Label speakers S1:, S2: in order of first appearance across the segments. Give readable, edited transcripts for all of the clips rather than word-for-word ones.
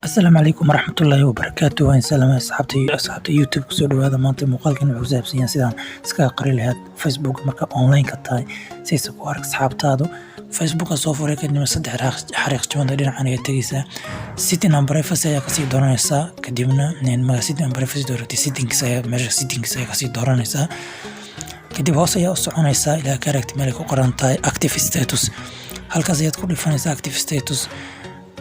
S1: Asalaamu calaykum waraxmatullaahi wabarakaatu. Waan salaamay asxaabta YouTube, kusoo dhawaada. Maanta muuqaalkan wuxuu ku saabsan yahay sidaan iskaga qari lahayd Facebook marka online ka tahay, sayse ku arag asxaabtaadu. Facebooka soo furay, kadibna saddex xariiq jimada dhinacan ayaa tegeysaa, setting and privacy ayaa kasii dooranaysaa. Kadibna markaa setting and privacy dooratay, settings ayaa meesha, settings ayaa kasii dooranaysaa. Kadib hoos ayaa u soconaysaa ilaa ka aragti meel ay ku qoran tahay active status. Halkaas ayaad ku dhifanaysaa active status.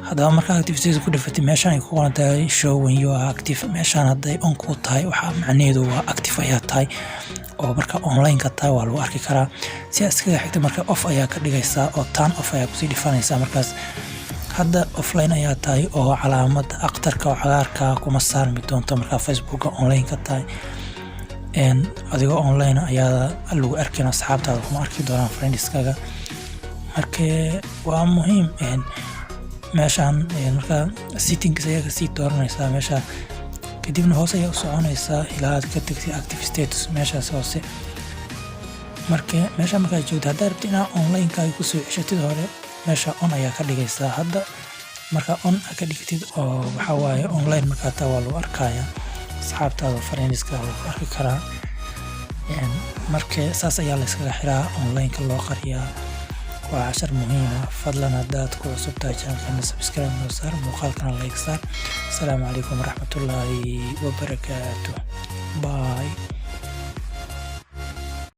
S1: Haddaba markaa active status ku dhifatay, meeshaan ay ku qoran tahay "Show when you are active", meeshaan hadday on ku tahay, waxaa macnaheedu waa active ayaa tahay oo marka online ka tahay waa lagu arki karaa. Si aad iskaga xigta, marka off ayaa ka dhigaysaa oo turn off ayaa kusii dhifanaysaa. Markaas hadda offline ayaa tahay oo calaamada akhdarka oo cagaarka kuma saarmi doonto markaa Facebooka online ka tahay. Adigoo online ayaa lagu arkin, asxaabtaada kuma arki doonaan, friendskaga. Marka waa muhiim meeshaan. Marka settings ayaa kasii dooranaysaa meesha, kadibna hoos ayaa u soconaysaa ilaa aad ka tegtay active status, meeshaas hoose. Marka meesha markaad joogto, haddaad rabtid inaad online-kaaga kusoo ceshatid hore, meesha on ayaa ka dhigaysaa. Hadda marka on aad ka dhigtid oo waxaa waaye online markaa taa waa lagu arkayaa, asxaabtaada, friendska waa lagu arki karaa. Marka saas ayaa la iskaga xiraa, online-ka loo qariyaa. Waa cashar muhiima. Fadlan haddaad ku cusub tahay channelkeena, subscribe noo saar, muuqaalkana like saar. Asalaamu calaykum waraxmatullaahi wabarakaatu. Bye.